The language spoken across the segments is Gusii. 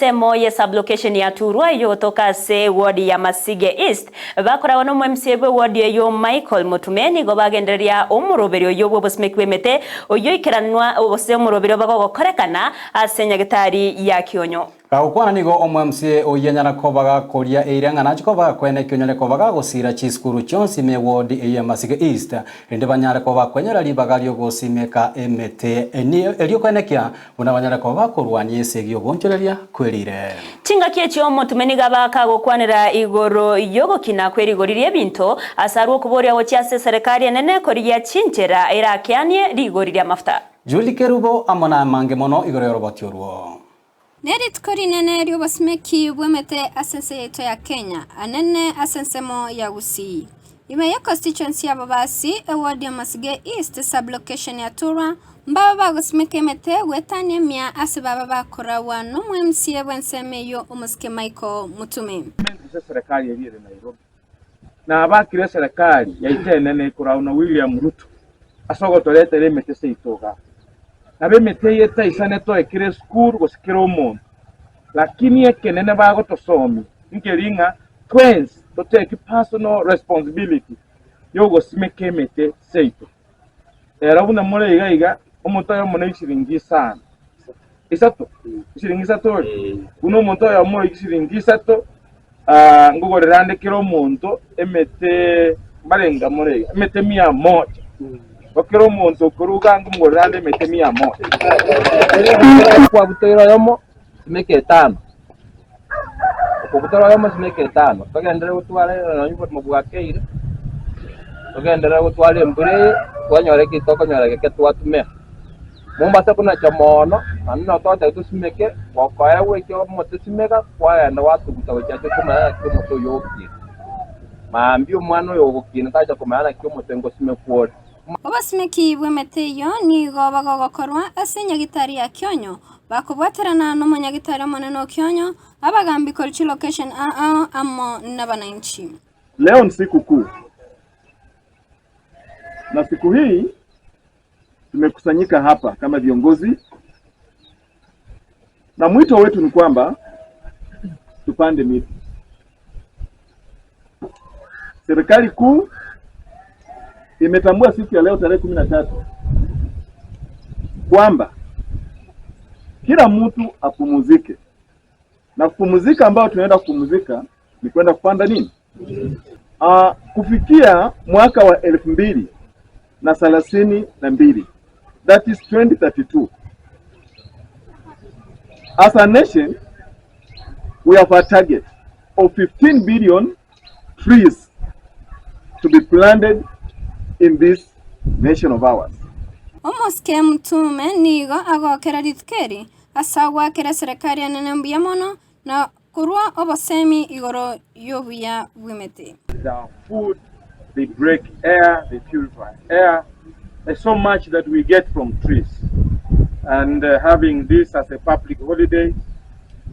Ensemo ye sub-location ya Turwa eyio gotoka ase eward ya Masige East, bakoragwa nomo MCA bw'eward eyio Michael Mutume nigo bagendereria omoroberio oyio bw'obosimeki bw'emete oyio oikeranwa gose omoroberio bagogokorekana ase nyagetari ya Kionyo. Gagokwana nigo omo MCA oyio anyara koba gakoria eira ng'a nache koba gakoena ekio onyare koba gagosira chisukuru chionsi ime eward eyio ya Masige East rende banyare koba bakwenyora ribaga riogosimeka emete erio koenekia Buna banyare koba bakorwania esegi y'ogoonchoreria kwe riire. Chingaki echio omotume nigo aba kagokwanera igoro y'ogokina kwe rigori ri'ebinto, ase arwe okoboria gochia ase eserekari enene korigia chinchera erakeanie rigori ri'amafuta. Julie Kerubo amo namange mono igoro y'oroboti orwo. Nerituko rinene ri'obosimeki bw'emete ase ense yaito ya Kenya, anene ase ensemo ya Gusii. Ime ye constituency ya Bobasi, eward ya Masige East, sub-location ya Turwa, Mbaba bagosimeka emete goetania emia ase baba bakoragwa nomo-MCA bw'ensemo eyio omosike Michael Mutume. Ase eserekari eria ere Nairobi, nabakire eserekari yaito enene ekoragwa na William Ruto ase ogotoretera emete seito igaa. Nabo emete eye etaisane toe kera esukuru gose kera omonto, lakini ekenene bagotosomia nkeri ng'a twensi totake personal responsibility yogosimeka emete seito. Ero buna more iga iga, omonto oyomo ne chishilingi isano, isato, chishilingi isato ore, buna omonto oyomo ore chishilingi isato, ah, nkogorera ande kera omonto emete mbarenga more iga, emete mia moja. Igo kera omonto okoruga nkomogorera ande emete mia moja. Kwabutoire oyomo, simeka etano. Okobutora oyomo simeka etano, togenderere gotwara nonye oborimo bwakeire, togenderere gotwara embura eye, twanyora eki tokonyora geke twatumia. Mombasa konacha moono, naende nabo togoteba tosimeke, gokoegwa ekio omote simeka, kwagenda gwatuguta gochia ase okomanya naki omote oyio ogokina. Mambia omwana oyo ogokina tacha komanya naki omote ngosimekwa ore. Obosimeki bw'emete eyio nigo bagogokorwa ase enyagitari ya Kionyo, bakobwaterana nomonyagitari omonene o Kionyo, abagambi korwa chilocation ao amo nabananchi. Leo ni siku kuu, na siku hii tumekusanyika hapa kama viongozi, na mwito wetu ni kwamba tupande miti. Serikali kuu imetambua siku ya leo tarehe 13 kwamba kila mtu apumuzike, na kupumuzika ambayo tunaenda kupumzika ni kwenda kupanda nini? Kufikia mwaka wa 2032, that is 2032, as a nation we have a target of 15 billion trees to be planted in this nation of ours. Omosike Mutume nigo agokera rituko eri ase agoakera eserekari enene mbuya mono na korua obosemi igoro y'obuya bw'emete. Their food, they break air, they purify air. There's so much that we get from trees. And having this as a public holiday,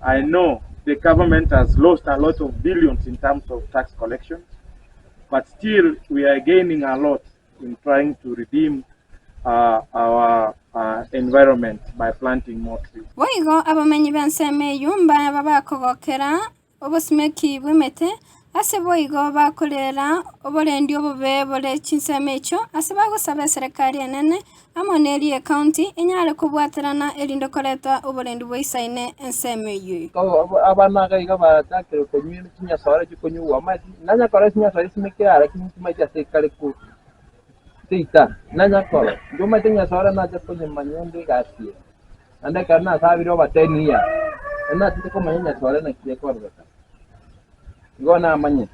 I know the government has lost a lot of billions in terms of tax collections, but still we are gaining a lot in trying to redeem uh, our uh, environment by planting more trees. Boigo abamenyi b'ensemo eyio mbaba bakogokera obosimeki bw'emete, ase boigo bakorera oborendi obobe bore chinsemo echio, ase bagosaba eserekari enene amo neria y'ecounty enyare kobwaterana erinde koreta oborendi bwaisaine ensemo eyio. Abana iga iga bachakire konywa chinyasore chikonyugwa amache, nanya korora chinyasore chisimekire ara lakini nchimaeti ase ekare ko seita, nanya korora. Inche omanyete enyasore nacha konyemanya onde egasi eye. Naende ekero nasabire over ten years, naende nachete komanya enyasore naki ekororekana. Igo namanyete.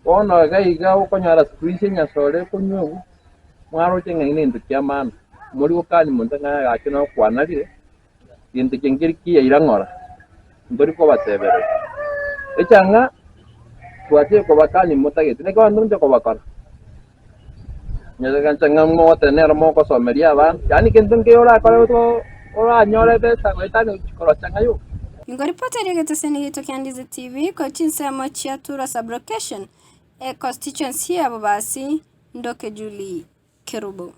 Bono iga iga okonyora siku hizi enyasore ekonywa mwaroche ng'a nento kia maana, mori gokania monto ng'a gaki nokwanarire, gento ekiya nkeri kiyaira ng'ora, ntori kobatebereria. Ekiagera twachire kobakania motagete, naki abanto inche kobakora, nyasae ng'a mogoteba nere mogosomeria abana, yaani gento nkeiyo orakore oranyore ebesa goetania gochia korosia ng'a yoka. Nkoripota eria egeteseni giaito kia Ndizi TV korwa chinsemo chia Tura Sub-location, e constituency ya Bobasi, Ndoke Julie Kerubo.